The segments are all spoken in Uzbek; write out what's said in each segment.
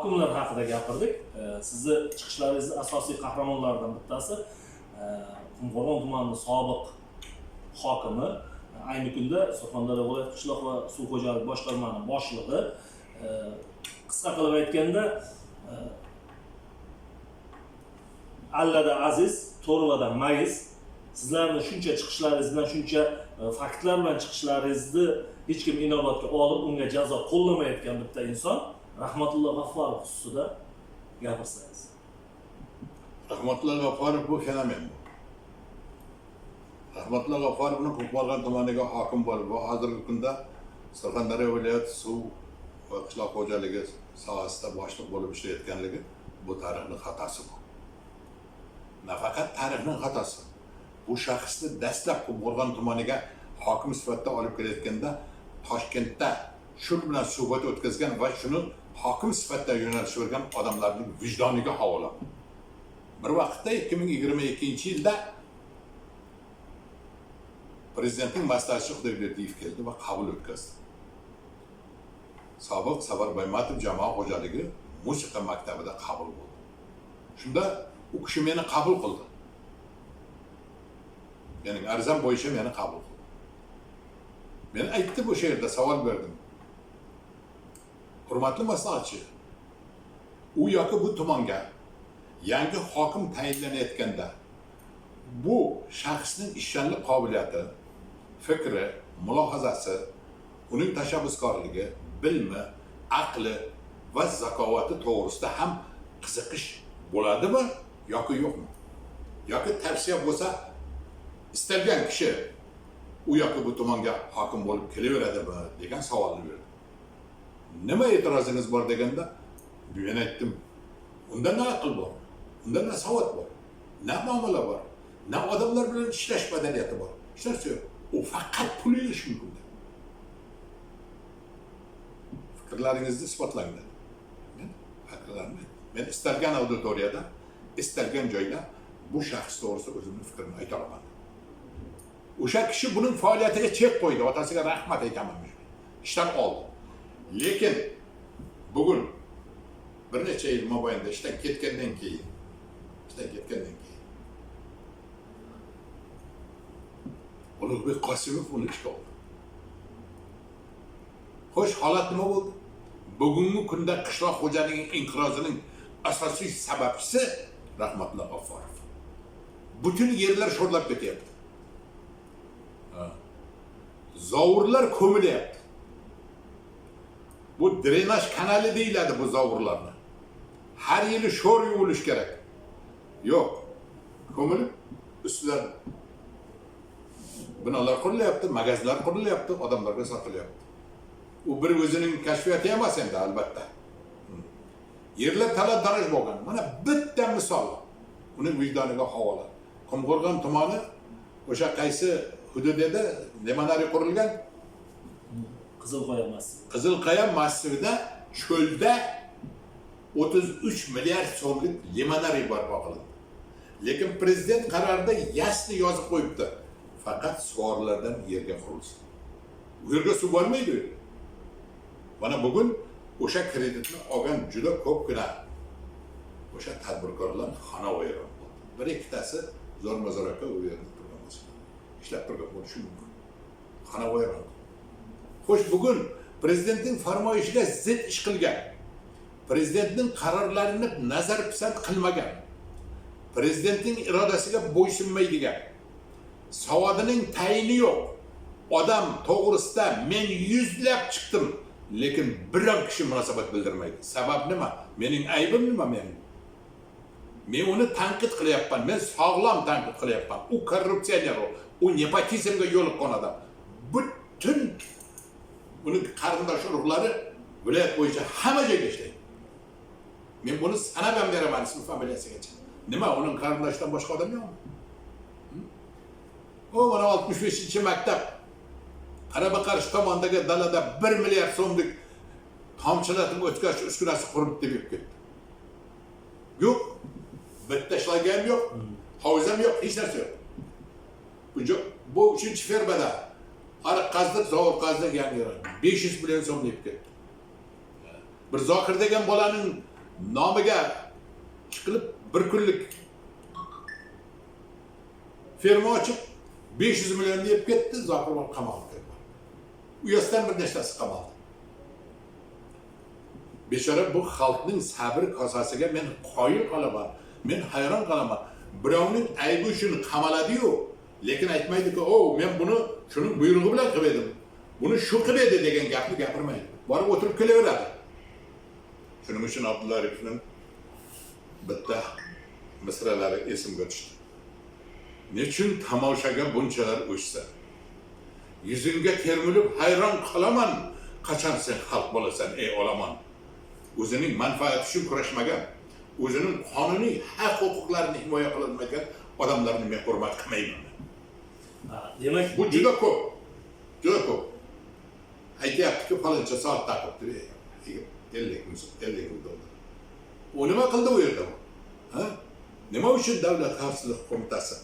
Hokimlar haqida gapirdik. Sizni chiqishlaringizni asosiy qahramonlaridan bittasi Qumqo'rg'on tumanining sobiq hokimi, ayni kunda Surxondaryo viloyat qishloq va suv xo'jalik boshqarmani boshlig'i. Qisqa qilib aytganda, allada aziz, to'rvada mayiz. Sizlarni shuncha chiqishlaringiz bilan, shuncha faktlar bilan chiqishlaringizni hech kim inobatga olib, unga jazo qo'llamayotgan bitta inson Rahmatullo G'afforov xususida gapirsangiz. Rahmatullo G'ofurov bu fenomen bu. Rahmatullo G'offorovni Qumqo'rg'on tumaniga hokim bo'lib va hozirgi kunda Surxondaryo viloyat suv va qishloq xo'jaligi sohasida boshliq bo'lib ishlayotganligi bu tarixning xatosi bu. Nafaqat tarixning xatosi. Bu shaxsni dastlab Qumqo'rg'on tumaniga hokim sifatida olib kelayotganda Toshkentda shu bilan suhbat o'tkazgan va shuni hokim sifatida yo'nalish bergan odamlarning vijdoniga havola. Bir vaqtda, 2022-yilda prezidentning maslahatchisi Xudoyberdiyev keldi va qabul o'tkazdi. Sobiq Safar Baymatov jamoat xo'jaligi musiqa maktabida qabul bo'ldi. Shunda u kishi meni qabul qildi. Mening arizam bo'yicha meni qabul qildi. Men aytdim, o'sha yerda savol berdim. Hurmatli maslahatchi, u yoki bu tumanga yangi hokim tayinlanayotganda bu shaxsning ishchanlik qobiliyati, fikri, mulohazasi, uning tashabbuskorligi, bilimi, aqli va zakovati to'g'risida ham qiziqish bo'ladimi yoki yo'qmi? Yoki tavsiya bo'lsa, istalgan kishi u yoki bu tumanga hokim bo'lib kelaveradimi degan savolni berdim. Nima e'tirozingiz bor deganda, men aytdim, unda na aql bor, unda na savod bor, na muomala bor, na odamlar bilan ishlash madaniyati bor. Hech narsa yo'q. U faqat pul yig'ish mumkin dedi. Fikrlaringizni isbotlang dedi. Men fikrlarimni aytdim. Men istalgan auditoriyada, istalgan joyda bu shaxs to'g'risida o'zimni fikrimni ayta olaman. O'sha kishi buning faoliyatiga chek qo'ydi. Otasiga rahmat aytaman. Ishdan oldi. Lekin bugun bir necha yil mobaynida ishdan ketgandan keyin Ulug'bek Qosimov uni ishga oldi. Xo'sh, holat nima bo'ldi? Bugungi kunda qishloq xo'jaligi inqirozining asosiy sababchisi Rahmatullo G'ofurov. Butun yerlar sho'rlab ketyapti. Ha. Zovurlar ko'milyapti. Bu drenaj kanali deyiladi bu zovurlarni. Har yili sho'r yuvilish kerak. Yo'q. Ko'milib, ustidan binolar qurilyapti, magazinlar qurilyapti, odamlarga sotilyapti. U bir o'zining kashfiyoti emas endi albatta. Yerlar talon-taroj bo'lgan. Mana bitta misol. Uning vijdoniga havola. Qumqo'rg'on tumani o'sha qaysi hudud edi? Limonariy qurilgan? Qizilqoya massivi. Qizilqaya massivida cho'lda 33 milliard so'mlik limonariy barpo qilindi. Lekin prezident qarorida ясно yozib qo'yibdi. Faqat sug'orilardan yerga qurilsin. U yerga suv bormaydi. Mana bugun o'sha kreditni olgan juda ko'pgina o'sha tadbirkorlar xonavayron bo'ldi. Bir ikkitasi zo'rma-zo'r aka u yerda turgan bo'lsa, ishlab turgan bo'lishi mumkin. Xonavayron. Xo'sh, bugun prezidentning farmoyishiga zid ish qilgan, prezidentning qarorlarini nazar pisand qilmagan, prezidentning irodasiga bo'ysunmaydigan, savodining tayini yo'q odam to'g'risida men yuzlab chiqdim, lekin biror kishi munosabat bildirmaydi. Sabab nima? Mening aybim nima mening? Men uni tanqid qilyapman, men sog'lom tanqid qilyapman. U korrupsioner, u nepotizmga yo'liqqan odam. Butun uni qarindosh urug'lari viloyat bo'yicha hamma joyga ishlaydi. Men buni sanab ham beraman ismi familiyasigacha. Nima, uning qarindoshidan boshqa odam yo'qmi? U mana 65-maktab Qarama-qarshi tomondagi dalada 1 milliard so'mlik tomchilatib o'tkazish uskunasi qurilib deb yurib ketdi. Yo'q. Bitta shlanga ham yo'q, hovuz ham yo'q, hech narsa yo'q. Bu uchinchi fermada ariq qazdik, zovur qazdik, yangi 500 million so'm deb ketdi. Bir Zokir degan bolaning Nomiga chiqilib bir kunlik firma ochib 500 million yeb ketdi, Zokir borib qamaldi. Uyasidan bir nechtasi qamaldi. Bechora bu xalqning sabr kosasiga men qoyil qolaman, men hayron qolaman. Birovning aybi uchun qamaladi-yu, lekin aytmaydiki, "O, men buni shuning buyrug'i bilan qilib edim. Buni shu qilib edi" degan gapni gapirmaydi. Borib o'tirib kelaveradi. Shuning uchun Abdulla Aripovning bitta misralari esimga tushdi. Nechun tomoshaga bunchalar o'chsa? Yuzingga termilib hayron qolaman, qachon sen xalq bo'lasan, ey olomon? O'zining manfaati uchun kurashmagan, o'zining qonuniy haq huquqlarini himoya qilolmagan odamlarni men hurmat qilmayman. Ha, demak, Bu juda ko'p. Juda ko'p. Aytyaptiki, faloncha soat taqibdi. 50 ming so'm, 50 ming dollar. U nima qildi u yerda u? Ha? Nima uchun Davlat xavfsizlik qo'mitasi?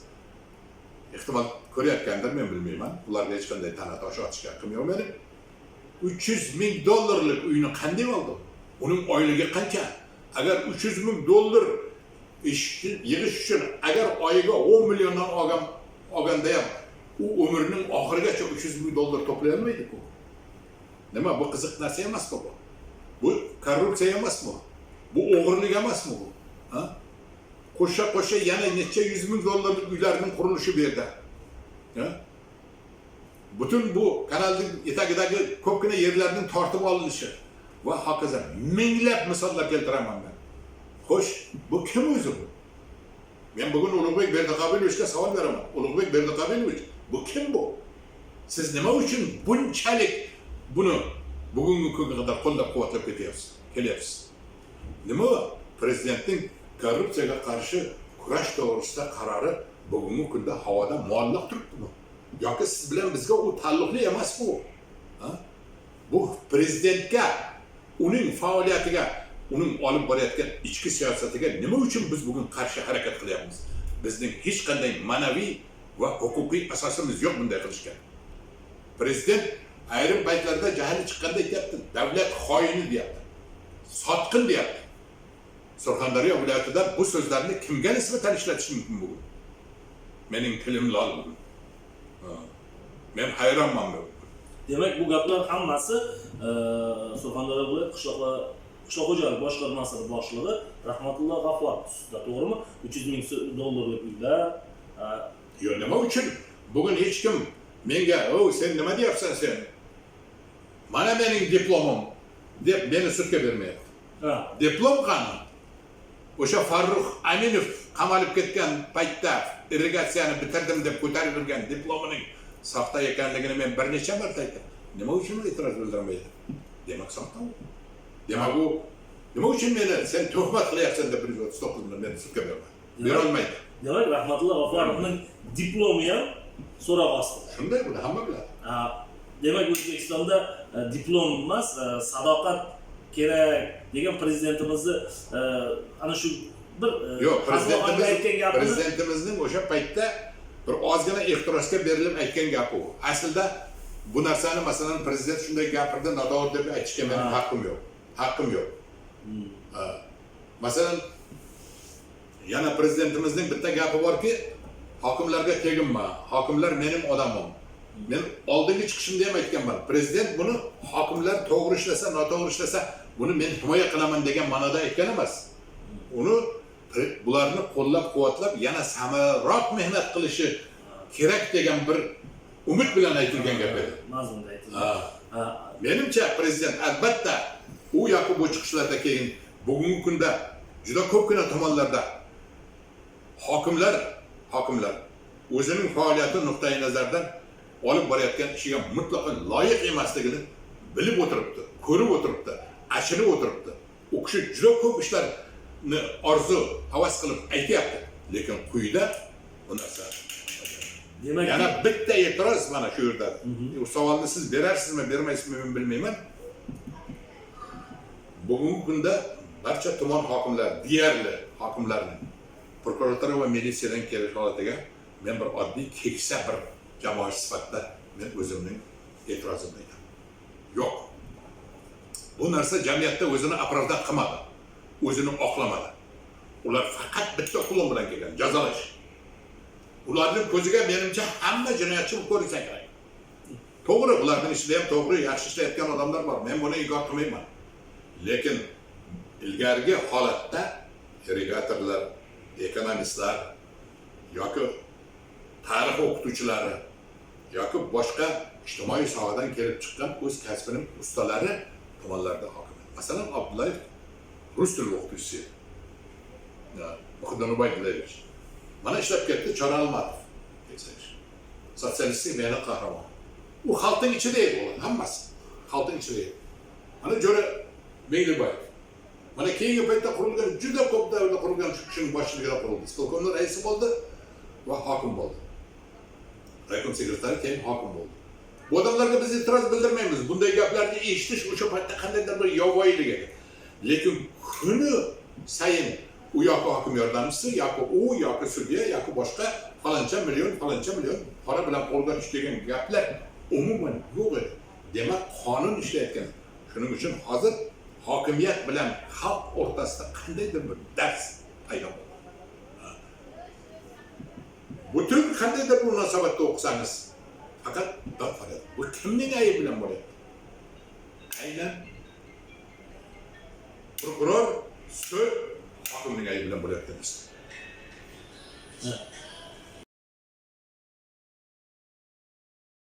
Ehtimol ko'rayotgandir, men bilmayman. Ularga hech qanday ta'na tosh otishga haqqim yo'q meni. 300 ming dollarlik uyni qanday oldi? Uning oyligi qancha? Agar 300 ming dollar eshikni yig'ish uchun agar oyiga 10 milliondan olganda ham u umrining oxirigacha 300 ming dollar to'play olmaydi-ku. Nima, bu qiziq narsa emasmi bu? Bu korrupsiya emasmi? Bu o'g'irlik emasmi bu? Ha? Qo'sha qo'sha yana necha yuz ming dollarlik uylarning qurilishi bu yerda. Ha? Butun bu kanalning etagidagi ko'pgina yerlarning tortib olinishi va hokazo minglab misollar keltiraman men. Xo'sh, bu kim o'zi bu? Men bugun Ulug'bek Berdiqobilovichga savol beraman. Ulug'bek Berdiqobilovich, bu kim bu? Siz nima uchun bunchalik buni bugungi kunga qadar qo'llab-quvvatlab ketyapsiz? Kelyapsiz. Nima, prezidentning korrupsiyaga qarshi kurash to'g'risida qarori bugungi kunda havoda muallaq turibdimi? Yoki siz bilan bizga u taalluqli emasmi u? Ha? Bu prezidentga, uning faoliyatiga, uning olib borayotgan ichki siyosatiga nima uchun biz bugun qarshi harakat qilyapmiz? Bizning hech qanday ma'naviy va huquqiy asosimiz yo'q bunday qilishga. Prezident ayrim paytlarda jahli chiqqanda aytyapti, davlat xoini deyapti. Sotqin deyapti. Surxondaryo viloyatida bu so'zlarni kimga nisbatan ishlatish mumkin bugun? Mening tilim lol bugun. Ha. Men hayronman bugun. Demak, bu gaplar hammasi Surxondaryo viloyat qishloq va qishloq xo'jalik boshqarmasini boshlig'i Rahmatullo G'afforov ustida, to'g'rimi? 300 ming dollarlik uylar, Yo, nima uchun bugun hech kim menga, "O, sen nima deyapsan sen? Mana mening diplomim" deb meni sudga bermayapti. Diplom qani? O'sha Farruh Aminov qamalib ketgan paytda irrigatsiyani bitirdim deb ko'tarib yurgan diplomining soxta ekanligini men bir necha marta aytdim. Nima uchun u e'tiroz bildirmaydi? Demak, soxta u. Demak, u nima uchun meni sen tuhmat qilyapsan deb 139 bilan meni sudga bermadi? Berolmaydi. Demak, Rahmatullo G'offorovning diplomi ham so'roq ostida. Shunday, buni hamma biladi. Ha, demak, O'zbekistonda diplom emas, sadoqat kerak degan prezidentimizni ana shu bir Yo'q, hazil ohangda prezidentimiz aytgan gapini prezidentimizning o'sha paytda bir ozgina ehtirosga berilib aytgan gapi u. Aslida bu narsani, masalan, prezident shunday gapirdi, noto'g'ri deb aytishga mening haqqim yo'q. Haqqim yo'q. Ha. Masalan, yana prezidentimizning bitta gapi borki, hokimlarga teginma, hokimlar mening odamim. Men oldingi chiqishimda ham aytganman. Prezident buni hokimlar to'g'ri ishlasa, noto'g'ri ishlasa, buni men himoya qilaman degan ma'noda aytgan emas. Uni bularni qo'llab-quvvatlab, yana samarroq mehnat qilishi kerak degan bir umid bilan aytilgan gap edi. Mazmunda aytilgan. Ha. Ha, Menimcha, prezident albatta u yoki bu chiqishlarda keyin bugungi kunda juda ko'pgina tomonlarda hokimlar o'zining faoliyati nuqtai nazaridan olib borayotgan ishiga mutlaqo loyiq emasligini bilib o'tiribdi, ko'rib o'tiribdi, achinib o'tiribdi. U kishi juda ko'p ishlarni orzu havas qilib aytyapti, lekin quyida bu narsa Demak, yana bitta e'tiroz mana shu yerda. U savolni siz berarsizmi, bermaysizmi, men bilmayman. Bugungi kunda barcha tuman hokimlar, deyarli hokimlarning prokuratura va militsiyadan kelish holatiga men bir oddiy keksa bir jamoatchi sifatida men o'zimning e'tirozimni aytaman. Yo'q. Bu narsa jamiyatda o'zini оправдать qilmadi. O'zini oqlamadi. Ular faqat bitta uklon bilan kelgan: jazolash. Ularning ko'ziga, menimcha, hamma jinoyatchi bo'lib ko'rinsa kerak. To'g'ri, ularning ichida ham to'g'ri, yaxshi ishlayotgan odamlar bor, men buni inkor qilmayman. Lekin ilgarigi holatda irrigatorlar, ekonomistlar yoki tarix o'qituvchilari yoki boshqa ijtimoiy sohadan kelib chiqqan o'z kasbining ustalari tumanlarda hokim edi. Masalan, Abdullayev rus tili o'qituvchisi edi. Muhiddin Ubaydullaevich. Mana ishlab ketdi Chora Almatov, sotsialistik mehnat qahramoni. U xalqning ichida edi, ular hammasi xalqning ichida edi. Mana Jo'ra Mengliboyev. Mana keyingi paytda qurilgan, juda ko'p davrda qurilgan, shu kishining boshchiligida qurildi. Исполком ni raisi bo'ldi va hokim bo'ldi. Райком sekretari, keyin hokim bo'ldi. Bu odamlarga biz e'tiroz bildirmaymiz. Bunday gaplarni eshitish o'sha paytda qandaydir bir yovvoyilik edi. Lekin kuni sayin u yoki hokim yordamchisi, yoki u, yoki sudya, yoki boshqa faloncha million, faloncha million pora bilan qo'lga tushdi degan gaplar umuman yo'q edi. Demak, qonun ishlayotgan. Shuning uchun hozir hokimiyat bilan xalq o'rtasida qandaydir bir dars paydo bo'ldi. Butun qandaydir bir munosabatda o'qisangiz, faqat dod faryod. Bu kimning aybi bilan bo'lyapti? Aynan prokuror, sud, hokimning aybi bilan bo'layotgan narsa.